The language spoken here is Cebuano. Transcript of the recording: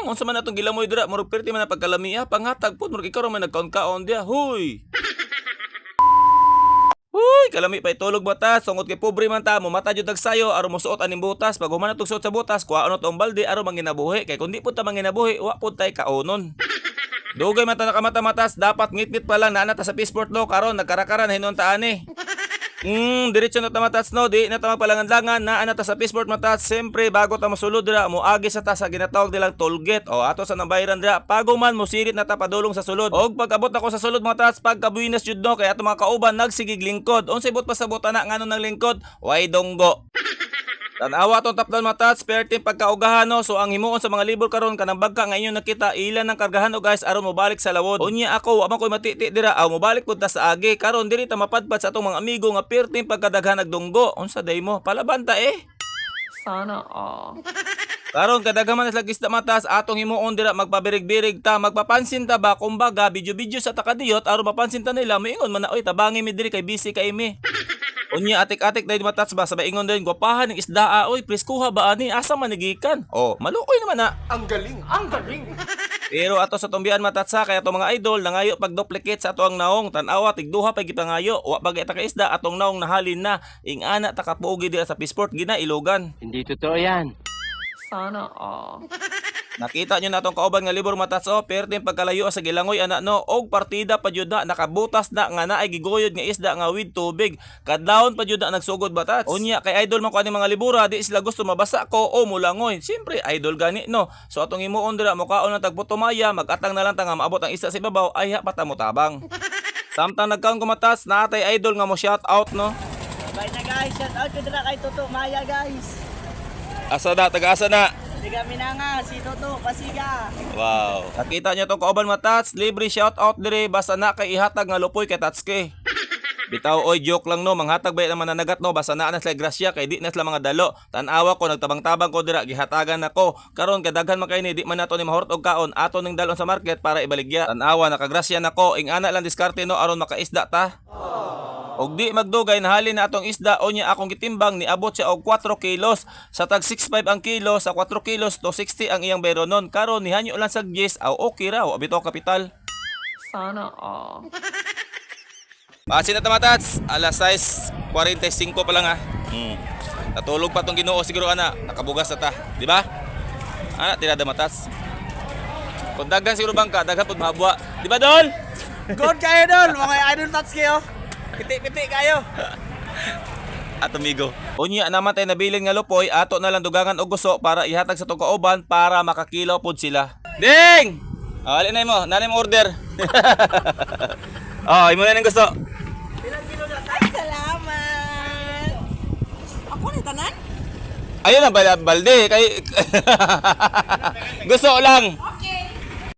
Unsa man atong gilamoy dira, murag perti man na pagkalamia, panghatag pod murag ikaw ra man nagkaon-kaon diha. Huy. Huy, kalami pa itulog bata, sungod kay pobre man ta, mumata jud tag sayo aron mosuot aning butas. Pag human natog suot sa butas, kuhaon na tong balde aron manginabuhi. Kay kun di pud ta manginabuhi, wa pud tay kaonon. Dugay man ta nakamata, matas, dapat ngitngit pa lang naa na ta sa Fishport no, karon nagkarakara na hinuon ta ani. Diretso na ta, matats, no, di na ta magpalangan-langan, naa na ta sa Fishport, matats. Siyempre, bago ta mosulod dira, moagi sa ta sa ginatawag nilang toll gate. O ato sa nang bayaran dira, paguman mosirit na ta padulong sa sulod. Og pag-abot ako sa sulod, mga tats, pagkabuinas jud no, kay ato mga kauban nagsigig lingkod. Unsay buot pasabot ana nganong nang lingkod? Way donggo. Tanawa tong tapdan, matats, perting pagkaugahan no. So ang himuon sa mga libor karon, kanang bagka nga inyong nakita, ilan ang kargahan o guys aron mobalik sa lawod. Unya ako, wa man koy matiti dira, aw mobalik pud ta sa agi. Karon diri ta mapadpad sa atong mga amigo nga perting pagkadaghan nagdunggo. Unsa day mo? Palabanta eh. Sana all. Karon kadaghan man sila isda, matas, atong himuon dira magpabirig-birig ta, magpapansin ta ba, kumbaga video-video sa takadiyot aron mapansin ta nila, moingon man na, "Oy, tabangi mi diri kay busy kay mi." Unya atik-atik dahil, matats ba, sa ingon din gwapahan ng isda, ah, oy, preskuha ba ani, asa man nagikan? Oh, maluoy naman na. Ang galing! Ang galing! Pero ato sa tumbian, matatsa, kaya ato mga idol nangayo pag duplicate sa ato ang naong. Tan-awa, tigduha pa gipangayo, wa pa ta ka isda, atong naong nahalin na. Ingana ta kapugi dira sa Fishport, ginailogan. Hindi totoo yan. Sana all. Nakita nyo na atong kauban nga libor, matats o, perting pagkalayo sa gilangoy ana no, og partida pa jud na, nakabutas na nga naay giguyod nga isda nga with tubig. Kadlawon pa jud na nagsugod, batats. Unya kay idol man ko ani mga libura, di sila gusto mabasa ko o mulangoy. Siyempre idol gani no. So atong himuon dira, mukaon ng tagputumaya, magatang na lang ta nga maabot ang isda sa ibabaw, ay ha pa ta motabang. Samtang nagkaon ko, matats, naatay idol nga mo shout out no. Bye na guys, shout out ko dira kay Toto Maya guys. Asa na, taga-asa na. Tiga Minanga, si Toto Pasiga. Wow. Nakita niyo tong kauban, matats, libre shout out dire basta na kay ihatag nga lupoy kay Tatsuki. Bitaw oy, joke lang no, manghatag ba naman nanagat no, basta naa na sila grasya kay di na sila mga dalo. Tan-awa ko nagtabang-tabang ko dira, gihatagan nako. Karon kadaghan man kay ni, di man nato ni mahurot og kaon, ato ning dalon sa market para ibaligya. Tan-awa nakagrasya nako, ing-ana lang diskarte no aron makaisda ta. Og di magdugay nahalin na atong isda. Unya akong gitimbang, niabot siya og 4 kilos. Sa tag 6.5 ang kilo, sa 4 kilos 260 ang iyang bayronon. Karon nihanyo lang sa 10, aw okay ra, wa bitaw kapital. Sana all. Pasin na ta, matats, alas 6:45 pa lang ah. Natulog pa tong Ginoo siguro ana, nakabugas na ta, di ba? Ana tirada, matats. Kung daghan siguro bangka, daghan pud mahabwa. Di ba, Dol? Good kayo dol, mga idol tats kayo. Piti-piti kayo. At amigo. Unya naman tayo nabilin nga lupoy, ato na lang dugangan og guso para ihatag sa tong kauban para makakilaw pod sila. Ding! Oh, alin na mo, nanay mo order. Oh, imo na ning gusto. Ay, salamat. Ako ni tanan? Ayun ang balde kay gusto lang.